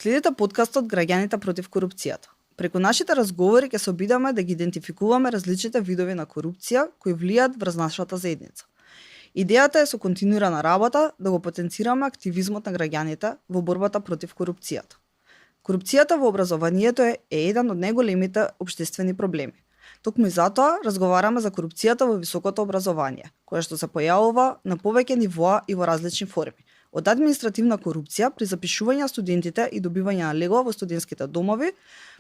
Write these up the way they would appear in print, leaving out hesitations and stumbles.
Следите подкастот Граѓаните против корупцијата. Преку нашите разговори ќе се обидаме да ги идентификуваме различните видови на корупција кои влијаат врз нашата заедница. Идејата е со континуирана работа да го потенцираме активизмот на граѓаните во борбата против корупцијата. Корупцијата во образованието е еден од најголемите општествени проблеми. Токму и затоа разговараме за корупцијата во високото образование, која што се појавува на повеќе нивоа и во различни форми. Од административна корупција при запишување на студентите и добивање на легла во студентските домови,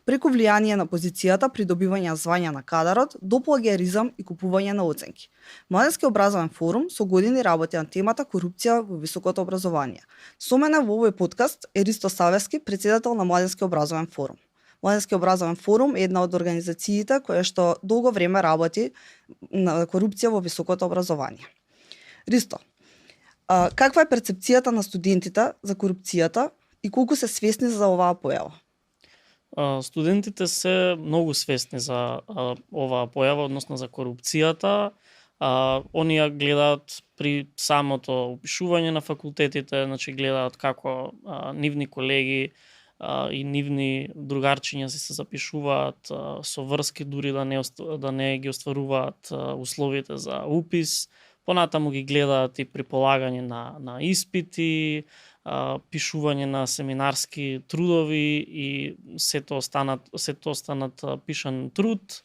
преку влијание на позицијата при добивање на звања на кадарот, до плагиаризам и купување на оценки. Младенски образовен форум со години работи на темата корупција во високото образование. Со мене во овој подкаст е Ристо Савевски, претседател на Младенски образовен форум. Младенски образовен форум е една од организациите која што долго време работи на корупција во високото образование. Ристо, каква е перцепцијата на студентите за корупцијата и колку се свесни за оваа појава? Студентите се многу свесни за оваа појава, односно за корупцијата. Они ја гледаат при самото упишување на факултетите, значи гледаат како нивни колеги и нивни другарчиња се запишуваат со врски, дури да не ги остваруваат условите за упис. Понатаму ги гледаат и при полагање на испити, пишување на семинарски трудови и сето останат пишан труд,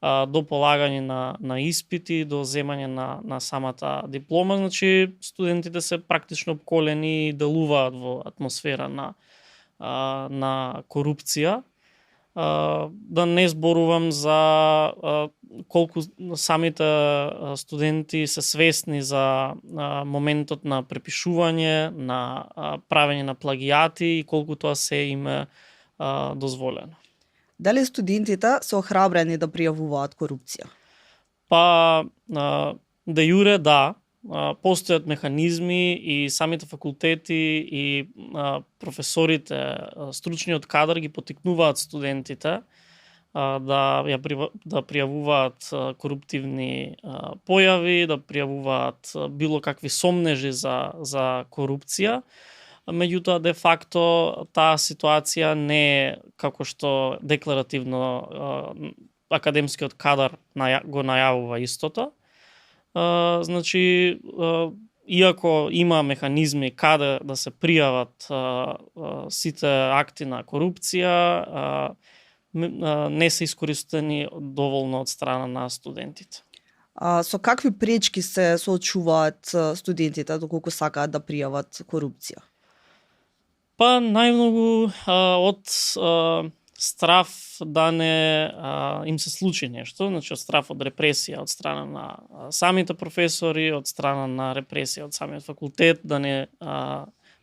до полагање на испити, до земање на самата диплома. Значи, студентите се практично обколени и делуваат во атмосфера на корупција. Да не зборувам за колку самите студенти се свесни за моментот на препишување, на правење на плагијати и колку тоа се им е дозволено. Дали студентите се охрабрени да пријавуваат корупција? Па, де јуре да. Постојат механизми и самите факултети и професорите, стручниот кадар ги потикнуваат студентите да пријавуваат коруптивни појави, да пријавуваат било какви сомнежи за корупција. Меѓутоа, де факто, таа ситуација не е како што декларативно академскиот кадар го најавува истото. Значи, иако има механизми каде да се пријават сите акти на корупција, не се искористени доволно од страна на студентите. Со какви пречки се соочуваат студентите доколку сакаат да пријават корупција? Па најмногу од страв да не им се случи нешто, значи од страв од репресија од страна на самите професори, од страна на репресија од самиот факултет, да не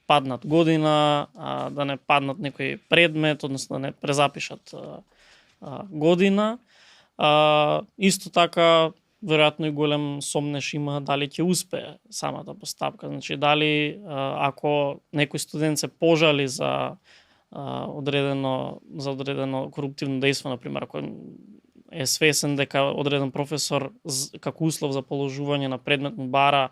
паднат година, да не паднат некој предмет, односно да не презапишат година. Исто така, веројатно и голем сомнеш има дали ќе успее самата постапка. Значи, дали ако некој студент се пожали за одредено коруптивно дејство, например, ако е свесен дека одреден професор како услов за положување на предмет му бара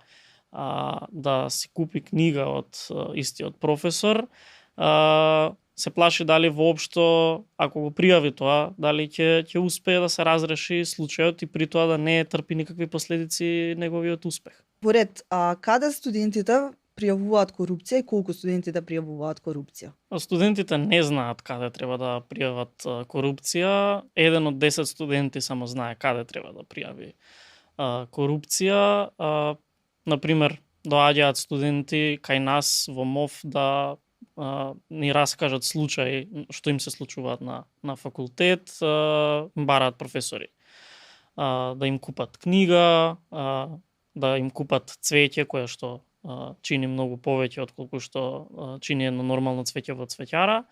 да си купи книга од истиот професор, се плаши дали воопшто, ако го пријави тоа, дали ќе успее да се разреши случајот и при тоа да не трпи никакви последици неговиот успех. Поред, каде студентите пријавуваат корупција и колку студентите пријавуваат корупција? Студентите не знаат каде треба да пријават корупција. 1 од 10 студенти само знае каде треба да пријави корупција. Например, доаѓаат студенти кај нас во МОФ да ни раскажат случаи што им се случуваат на факултет, бараат професори да им купат книга, да им купат цвеќе кое што чини многу повеќе отколку што чини едно нормално цвеќе во цвеќара.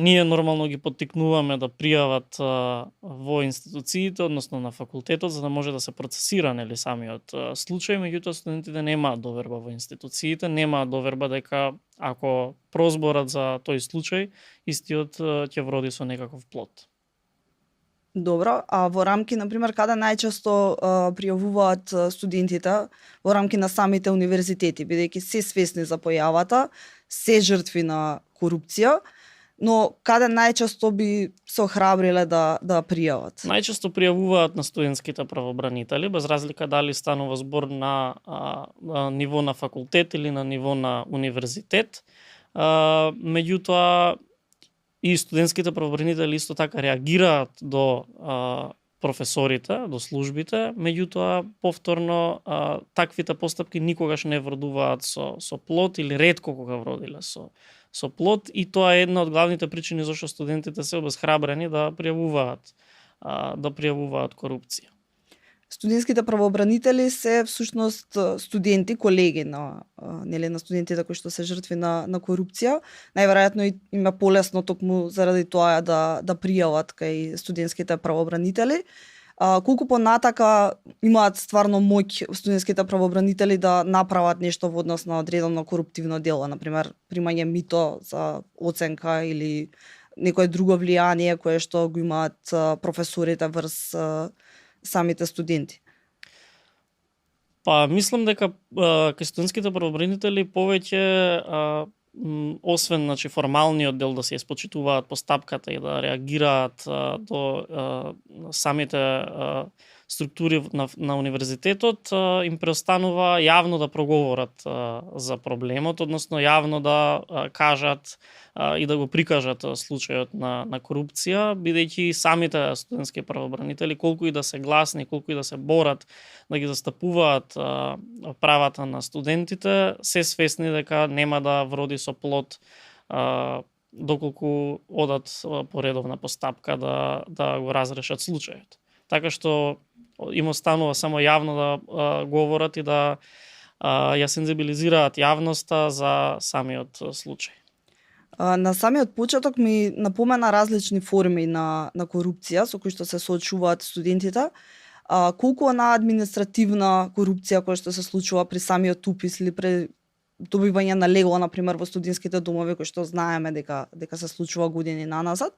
Ние нормално ги поттикнуваме да пријават во институциите, односно на факултетот, за да може да се процесира самиот случај, меѓутоа студентите немаат доверба во институциите, немаат доверба дека ако прозборат за тој случај, истиот ќе вроди со некаков плод. Добро, а во рамки, например, каде најчесто пријавуваат студентите во рамки на самите универзитети, бидејќи се свесни за појавата, се жртви на корупција, но каде најчесто би се охрабриле да пријават? Најчесто пријавуваат на студентските правобранители, без разлика дали станува збор на ниво на факултет или на ниво на универзитет. Меѓутоа, и студентските правобранители исто така реагираат до професорите, до службите, меѓутоа повторно таквите постапки никогаш не вродуваат со плод или ретко кога вродиле со плод, и тоа е една од главните причини зашто студентите се обесхрабрени да пријавуваат корупција. Студентските правобранители се всушност студенти, колеги на студентите кои што се жртви на корупција. Најверојатно им е полесно токму заради тоа да пријават кај студентските правобранители. Колку понатака имаат стварно моќ студентските правобранители да направат нешто во однос на одредено коруптивно дело, например примање мито за оценка или некое друго влијание кое што го имаат професорите врз самите студенти? Па, мислам дека кај студентските правобранители повеќе освен формалниот дел да се испочитуваат постапката и да реагираат до самите структури на универзитетот, им преостанува јавно да проговорат за проблемот, односно јавно да кажат и да го прикажат случајот на корупција, бидејќи самите студентски правобранители, колку и да се гласни, колку и да се борат да ги застапуваат правата на студентите, се свесни дека нема да вроди со плод доколку одат по редовна постапка да го разрешат случајот. Така што им останува само јавно да говорат и да ја сензибилизираат јавноста за самиот случај. На самиот почеток ми напомена различни форми на корупција со кои што се соочуваат студентите. Колку на административна корупција која што се случува при самиот упис или при добивање на легло, например, во студентските домови, кои што знаеме дека се случува години наназад,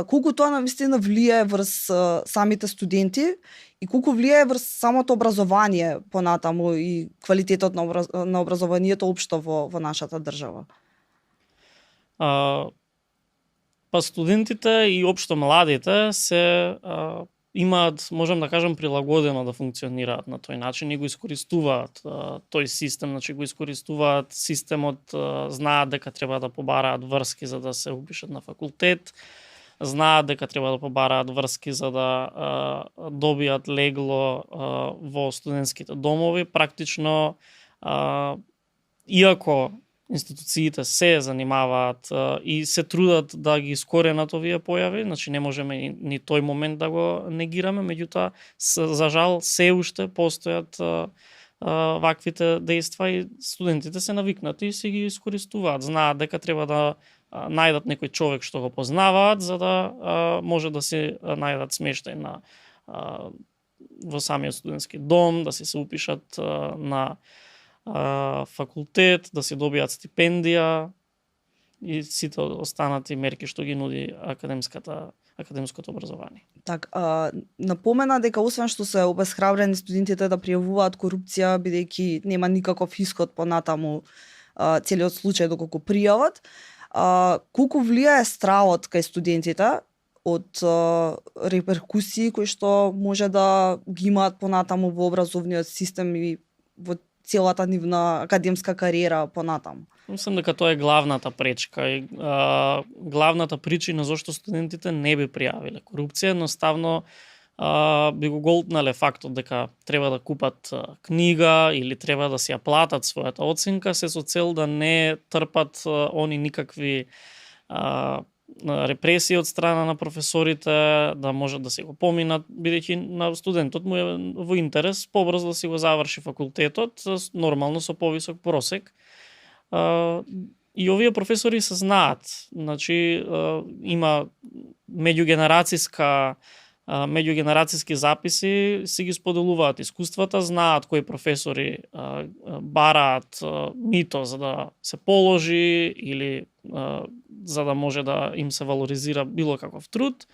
колку тоа навистина влијае врз самите студенти и колку влијае врз самото образование понатаму и квалитетот на образованието општо во нашата држава? Па студентите и општо младите се имаат, можам да кажам, прилагодено да функционираат на тој начин и го искористуваат тој систем, значи го искористуваат системот, знаат дека треба да побараат врски за да се упишат на факултет, знаат дека треба да побараат врски за да добијат легло во студентските домови. Практично, иако институциите се занимаваат и се трудат да ги искоренат овие појави, значи не можеме ни тој момент да го негираме, меѓутоа за жал се уште постојат ваквите дејства и студентите се навикнати и се ги искористуваат. Знаат дека треба да најдат некој човек што го познаваат за да може да се најдат смештај во самиот студентски дом, да се упишат на факултет, да се добијат стипендија и сите останати мерки што ги нуди академското образование. Напомена дека освен што се обесхрабрени студентите да пријавуваат корупција, бидејќи нема никаков исход понатаму целиот случај доколку пријават, колку влијае стравот кај студентите од реперкусии кои што може да ги имаат понатаму во образовниот систем и во целата нивна академска кариера понатаму? Мислам дека тоа е главната пречка и главната причина зашто студентите не би пријавиле корупција. Едноставно би го голтнале фактот дека треба да купат книга или треба да си ја платат својата оценка, се со цел да не трпат они никакви репресии од страна на професорите, да можат да се го поминат, бидејќи на студентот му е во интерес побрзо да си го заврши факултетот, нормално со повисок просек. И овие професори се знаат, значи има меѓугенерацијски записи, се ги споделуваат искуствата, знаат кои професори бараат мито за да се положи или за да може да им се валоризира било каков труд.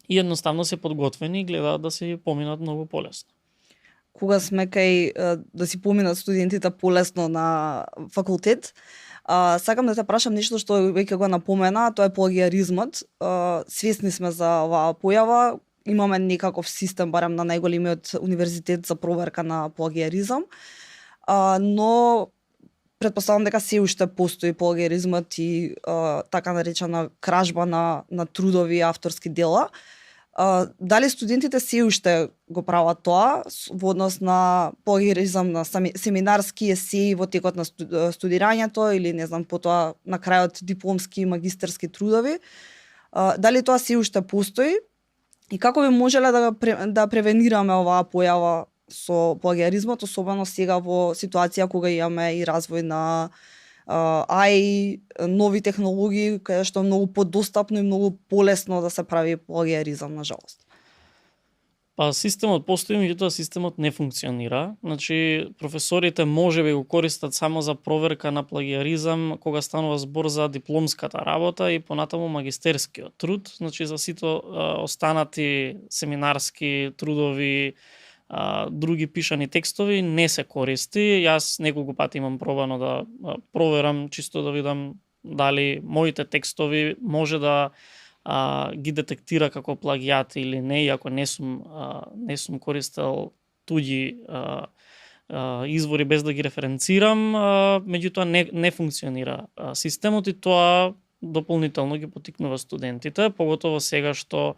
И едноставно се подготвени и гледаат да се поминат многу полесно. Кога сме кај да си поминат студентите полесно на факултет, Сакам да те прашам нешто што веќе го напомена, тоа е плагиаризмот. Свесни сме за оваа појава, имаме некаков систем, барем на најголемиот универзитет за проверка на плагиаризам, но претпоставам дека се уште постои плагиаризмот и така наречена кражба на трудови и авторски дела. Дали студентите се уште го прават тоа во однос на плагиаризам на семинарски есеи во текот на студирањето или не знам потоа на крајот дипломски и магистерски трудови? Дали тоа се уште постои и како би можеле да превенираме оваа појава со плагиаризмот, особено сега во ситуација кога имаме и развој на AI, нови технологии, каде што е многу подостапно и многу полесно да се прави плагиаризам, на жалост. Па системот постои, меѓутоа системот не функционира. Значи, професорите можеби го користат само за проверка на плагиаризам кога станува збор за дипломската работа и понатаму магистерскиот труд. Значи, за сите останати семинарски трудови, други пишани текстови не се користи. Јас неколку пати имам пробано да проверам, чисто да видам дали моите текстови може да ги детектира како плагијат или не, иако не сум користел туѓи извори без да ги референцирам, меѓутоа не функционира системот и тоа дополнително ги поттикнува студентите, поготово сега што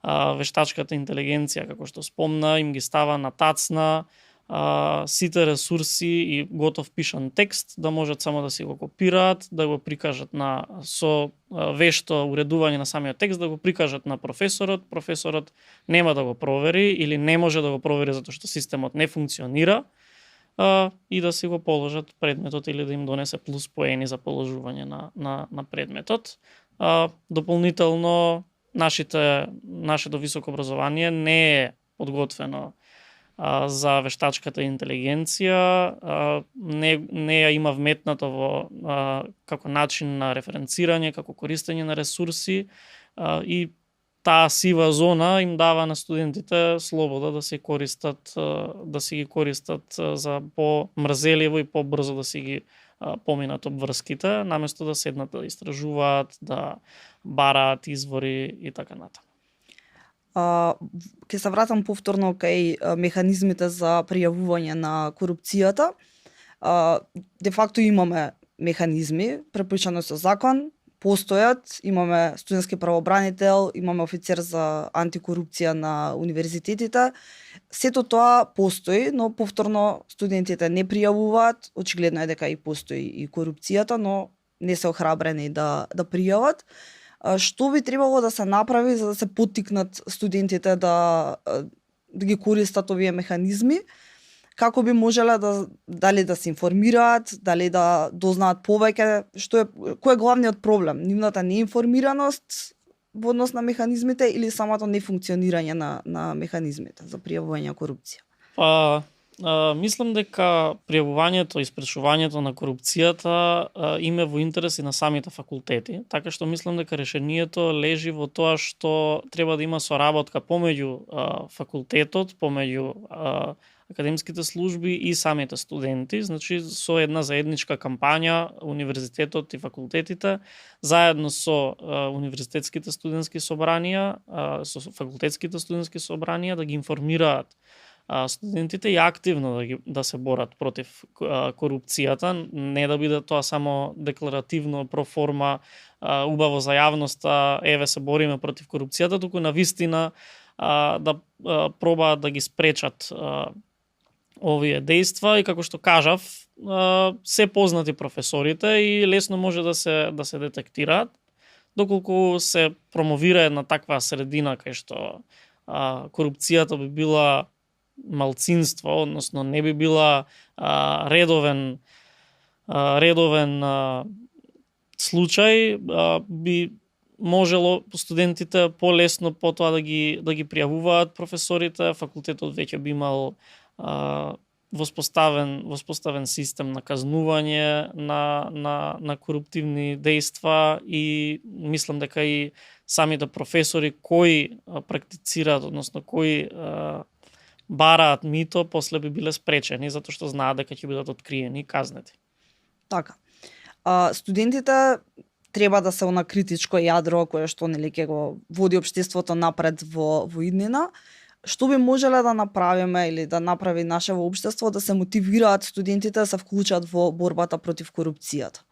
вештачката интелигенција, како што спомна, им ги става на тацна сите ресурси и готов пишан текст, да можат само да си го копираат, да го прикажат со вешто уредување на самиот текст, да го прикажат на професорот нема да го провери или не може да го провери затоа што системот не функционира, и да си го положат предметот или да им донесе плюс поени за положување на предметот. Дополнително нашето високо образование не е подготвено за вештачката интелигенција, не ја има вметнато во како начин на референцирање, како користење на ресурси, и таа сива зона им дава на студентите слобода да си ги користат за по-мрзеливо и по-брзо да си ги поминат обврските, наместо да седнат да истражуваат, да бараат извори и така натаму. Ке се вратам повторно кај механизмите за пријавување на корупцијата. Де факто имаме механизми, препишано со закон, постојат, имаме студентски правобранител, имаме офицер за антикорупција на универзитетите. Сето тоа постои, но повторно студентите не пријавуваат, очигледно е дека и постои и корупцијата, но не се охрабрени да пријават. Што би требало да се направи за да се поттикнат студентите да ги користат овие механизми? Како би можеле дали да се информираат, дали да дознаат повеќе, кој е главниот проблем? Нивната неинформираност во однос на механизмите или самото нефункционирање на механизмите за пријавување на корупција? Мислам дека пријавувањето и спречувањето на корупцијата им е во интерес и на самите факултети, така што мислам дека решението лежи во тоа што треба да има соработка помеѓу факултетот, помеѓу академските служби и самите студенти, значи со една заедничка кампања универзитетот и факултетите заедно со универзитетските студентски собранија, со факултетските студентски собранија да ги информираат студентите и активно да се борат против корупцијата, не да биде тоа само декларативно, проформа, убаво за јавноста, еве се бориме против корупцијата, туку навистина да пробаат да ги спречат овие дејства и како што кажав, се познати професорите и лесно може да се детектираат, доколку се промовира една таква средина кај што корупцијата би била малцинство, односно не би била редовен случај, би можело студентите полесно потоа да ги пријавуваат професорите, факултетот веќе би имал воспоставен систем на казнување на коруптивни дејства и мислам дека и самите професори кои практицираат, односно кои бараат мито, после би биле спречени, затоа што знаат дека ќе бидат откриени и казнети. Така. Студентите треба да се она критичко јадро кое што нели ќе го води општеството напред во иднина. Што би можеле да направиме или да направи нашево општество да се мотивираат студентите да се вклучат во борбата против корупцијата?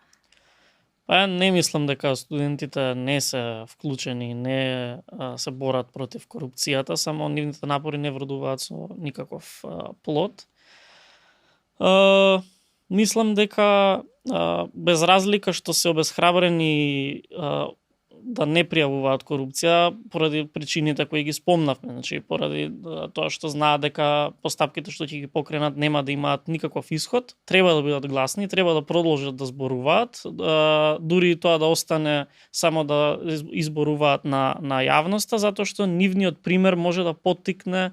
Па не мислам дека студентите не се вклучени, не се борат против корупцијата, само нивните напори не вродуваат со никаков плод. Мислам дека без разлика што се обесхрабрени да не пријавуваат корупција поради причините кои ги спомнавме, значи поради тоа што знаат дека постапките што ќе ги покренат нема да имаат никаков исход, треба да бидат гласни, треба да продолжат да зборуваат, дури тоа да остане само да изборуваат на јавноста, затоа што нивниот пример може да поттикне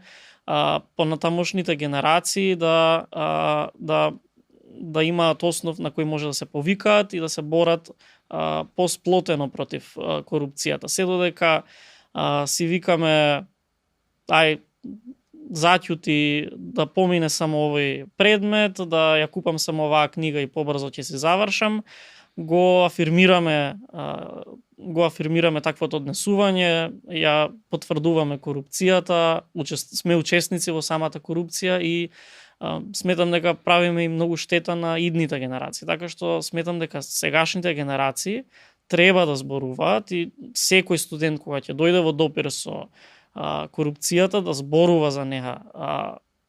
понатамошните генерации да имаат основ на кој може да се повикаат и да се борат посплотено против корупцијата. Се додека си викаме заќути да помине само овој предмет, да ја купам само оваа книга и побрзо ќе се завршам, го афирмираме таквото однесување, ја потврдуваме корупцијата, сме учесници во самата корупција и сметам дека правиме и многу штета на идните генерации. Така што сметам дека сегашните генерации треба да зборуваат и секој студент кога ќе дојде во допир со корупцијата да зборува за неа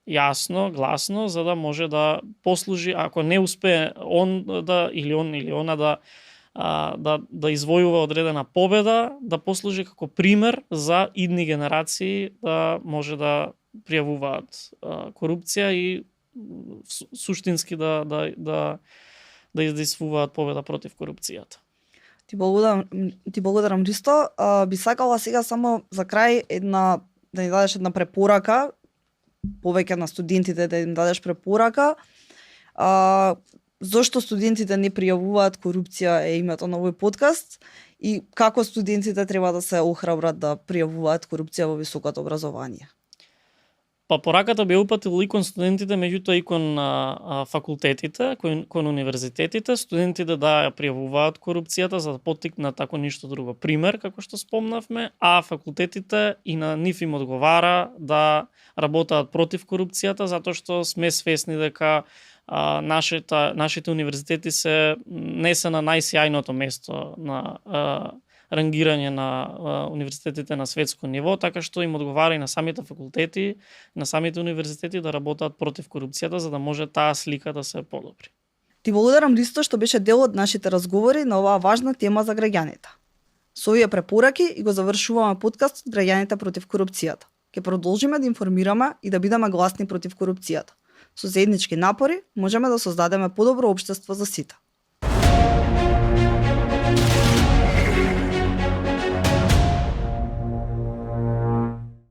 јасно, гласно, за да може да послужи, ако не успее он или она да извојува одредена победа, да послужи како пример за идни генерации да може да пријавуваат корупција и суштински да издействуваат победа против корупцијата. Ти благодарам Ристо. Би сакала сега само за крај да ни дадеш една препорака, повеќе на студентите да им дадеш препорака. Зошто студентите не пријавуваат корупција е името на овој подкаст и како студентите треба да се охрабрат да пријавуваат корупција во високото образование. Па пораката би упатил и кон студентите, меѓутоа и кон факултетите, кон универзитетите, студентите да ја пријавуваат корупцијата за да поттикнат ако ништо друго пример, како што спомнавме, а факултетите и на нив им одговара да работаат против корупцијата, затоа што сме свесни дека нашите универзитети не се на најсјајното место на рангирање на универзитетите на светско ниво, така што им одговара и на самите факултети, на самите универзитети да работат против корупцијата, за да може таа слика да се подобри. Ти благодарам Ристо што беше дел од нашите разговори на оваа важна тема за граѓаните. Со овие препораки и го завршуваме подкастот Граѓаните против корупцијата. Ќе продолжиме да информираме и да бидеме гласни против корупцијата. Со заеднички напори можеме да создадеме подобро општество за сите.